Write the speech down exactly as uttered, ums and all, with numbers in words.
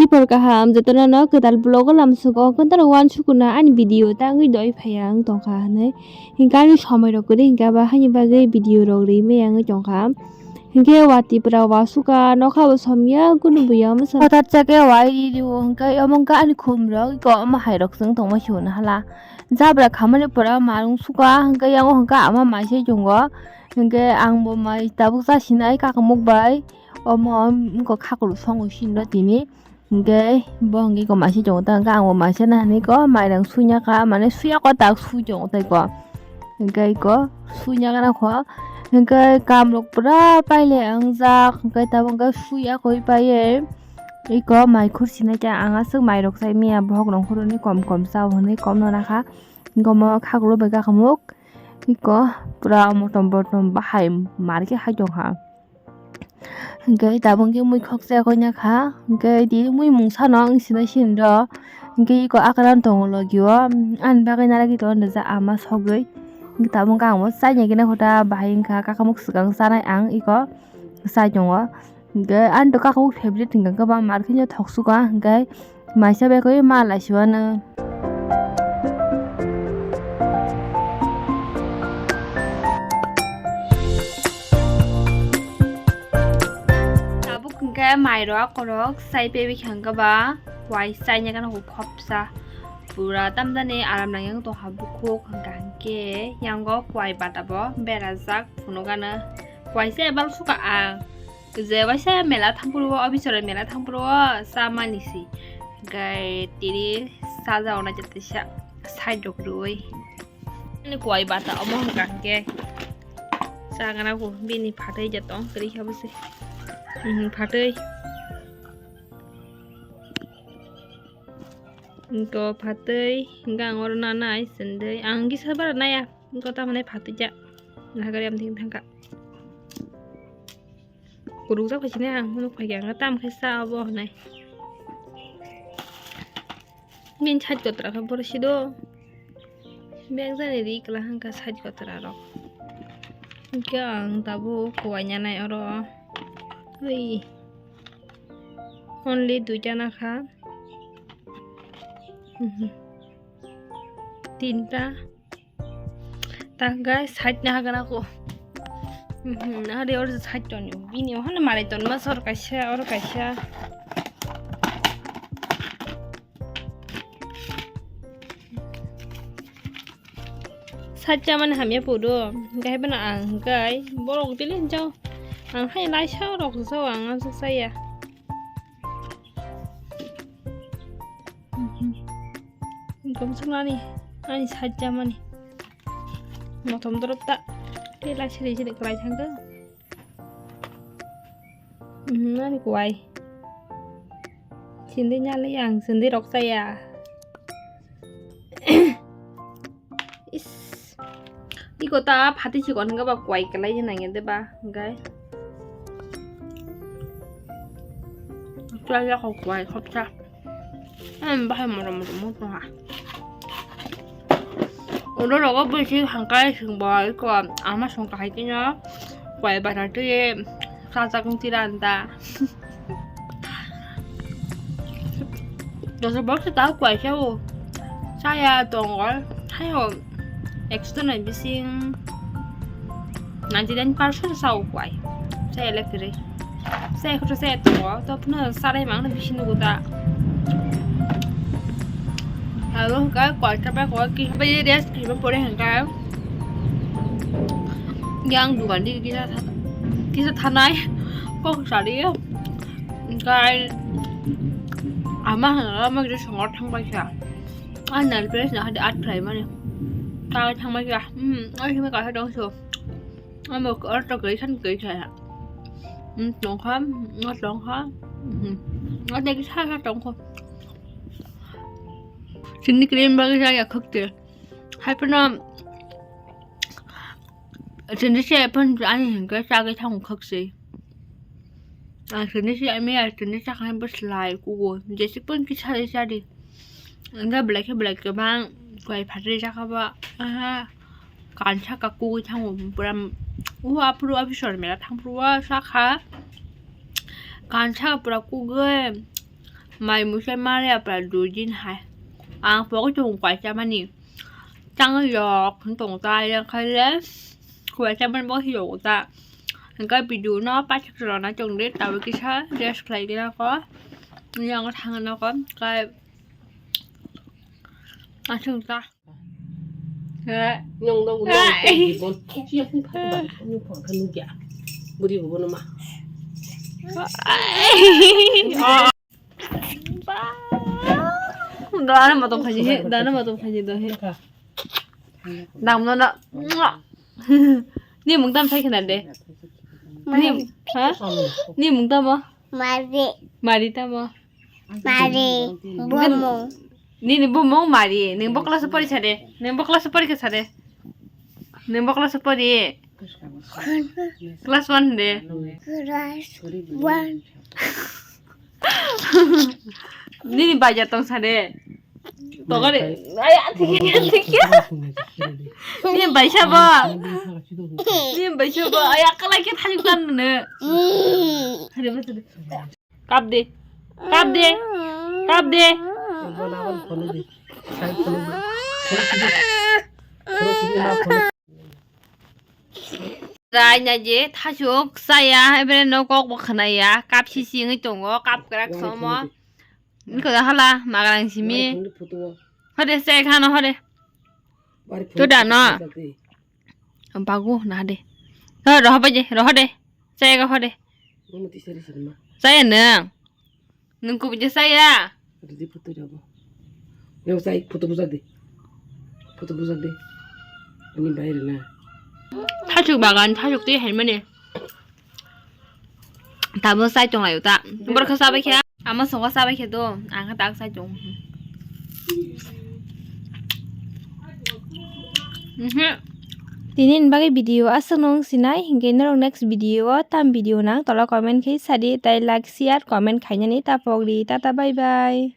Khobor kaham, jotono no kwtal vlog o lamsugo, kwtal uansukuna ani video ta wngwi doi phaiya wng tongkha hinwi. Hinkhe ani somoi rok kwrwi hinkhe ba haini bagwi video rok rwi maya wngwi tongkha. Hinkhe watwi pura wasukha, nokha bo somya, kunu buya mwsa. Hothat sa khe wai ri rio hinkhe omo wngkha ani khum rok, iko omo hai rok chwng tongma hiuna hala. Jabra khamani pura marung sukha, hinkhe yango hinkhe ama mai se chungo. Hinkhe ang bo mai tabuk cha sinai kakamuk bai. Omo wngkha khakulu songwi sinlo tini. Hinkhe bo hinkhe iko mai se chungo ta, hinkhe ang bo mai se na hinwi ko mairang suinya kha, mane suiya ko tak sui chungo ta iko. Hinkhe iko suinya gana kho. Hinkhe kam rok pura paile wngjak, hinkhe tabuk hinkhe suiya koi paiye. Iko mai khursinai khe ang aswk mairok chai maya, bohok rong khoroni kom kom chao hinwi kom no nakha. Gomo khaklo bai kakamuk. Iko pura motom botom bahai mar khe hai tongkha. Hinkhe tabuk khe mui khok chaya koi nakha. Hinkhe tini mui mungsa no wng sinai sinro. Hinkhe iko akran tongo logi o. Ani bagwi naragwi tongo rijak ama sogwi. Hinkhe tabuk ang bo chaina khe nakho ta bahai wngkha, kakamuk swkang chanai ang iko chai tongo. Hinkhe ani to kakamuk favorite hinkha khe ba mar khe thok suka hinkhe maisa bai khe ma lai siwano. Tabuk hinkhe mairok korok sai pebi hinkhe ba wai chaina gana khopsa pura tamjani aram nang yang tongkha bukhuk hinkha hinkhe yango kwai bata bo berajak phunukgana. Waisa ebal suka ang. Je waisa mela thangphuru o, office ore mela thangphuru o, chamani si. Gai tiri saja ona jete sa, side rok rui. Ani kwai bata omo hwnkha hwnkhe. Chagana ko bini phatwi jatong kwrwi kha bwse. Mhm, phatwi. Hwnkhe o phatwi, hwnkhe ang oro nanai, sendwi. Ang kisa bara naya. Wngkha tamani phatwi ja. Nahagari amtwing thangkha. Kurukjak phaisini ang, hwnwi phaikha, ang tam khe sa obo hwnwi. Bini side kotora khe borok sido. Beng jani ri kwlai hwnkha side kotora rok. Hwnkhe ang tabuk kuwai nyanai oro. Ui. Only duita nakha. Mhm. Tinta. Ta guys, side na hagana ko. Mhm, hari or side ton yo. Bini o hana mare ton ma sor kaisa, or kaisa. Side cha mane hamya puro. Gai bana ang gai. Borok dili jao. Ang hai lai sa rok jao ang ang sa ya. Gomsuknani ani sajjamani motom dorop ta tei lai siri siri kwlai thangkha. Ani kwai sindi nyali ang sindi rok chaya. Is. Iko ta phatwi chikon hwnkhe ba kwai kwlai nangya de ba hwnkhe. Kwlai ya kho kwai khopsa. Em, bahai motom motom motom ha. Ulo rogo bwswi hangkai singbo iko ama songkha hai kino kwai bana twi. Sajak wng tira anda. Dosa box ta kwai sa o. Saya tongo. Hayo. Extra na bising. Ninety nine percent sa o kwai. Saya lekre. Saya kutu saya tongo. To puna sarai mang na bising nugo ta. Halo ka kwai ta ba kwai ki ba ye rest ki ba pore hangka. Yang dukan di kisa tha-, kisa thanai kok sari. Kai ama hana ma kisa songor thang bai sa. An nal pres na hadi at try mani. Kai thang bai sa. Hmm, ai ma ka dong so. Ama ko orto kai san kai sa. Hmm, tong kham, ma tong kham. Hmm. Ada kisa sa tong kham. Sini krim bagi sa ya khok te. Hai pano. Tini se phone ani hingke chagwi thang khak se. Ang tini se ami ar tini chakha bo slai kugo. Jesi phone ki sari sari. Angga belai khe belai khe bang kwai phatri chakha ba. Aha. Kansa ka kugwi thango pura. U apuru officer mera thang pura sakha. Kansa pura kugwi. Mai musa mare apra dujin hai. Ang pokok chung kwai chamani. Chang yok tong ta yang khai le. Kwai chamani bo hi yok ta. Hingke video no paithak rona chung de tawi kisa rest khlai gina ko. Yang thang na ko kai. Asung ta. Nong nong nong. Ai. Buri bo no ma. Dana matom khaji he, dana matom khaji do he. Dam no na. Ni mung tam sai khna de. Ni, ha? Ni mung tamo? Mari. Mari tamo? Mari. Bumung. Nini bumung Mari. Nini bo class pori sade. Nini bo class pori ke sade. Nini bo class pori. Class one de. Class one. Nini baja tong sade. Tokore. Ay, atik, atik. Ni baisa bo. Ni baisa bo. Ay, akala ke thani kan ne. Hari betul. Kap de. Kap de. Kap de. Rai na je thasuk saya, ebere no kok bo khna ya, kap si si wngwi tongo, kap kwrak somo. Niko da hala, magarang simi. Hode, se khano hode. To da no. Bagu na de. Ho, roho baje, roho de. Saya ga hode. Saya nang. Nang ku baje saya. Ada di foto jabo. Yang saya foto bujak de. Foto bujak de. Ini bayar na. Thachuk bagan, thachuk twi hai mane. Tamo sai tong ayo ta. Borok kha sabai kha. Ama songo sabai khe do. Ang kha tak sai tong. Mhm. Tini ni bagwi video aswk nung sinai, hinkhe norok next video o tam video nang tola comment khe sadi, tai like, share, comment khainani ta pokdi. Tata, bye bye.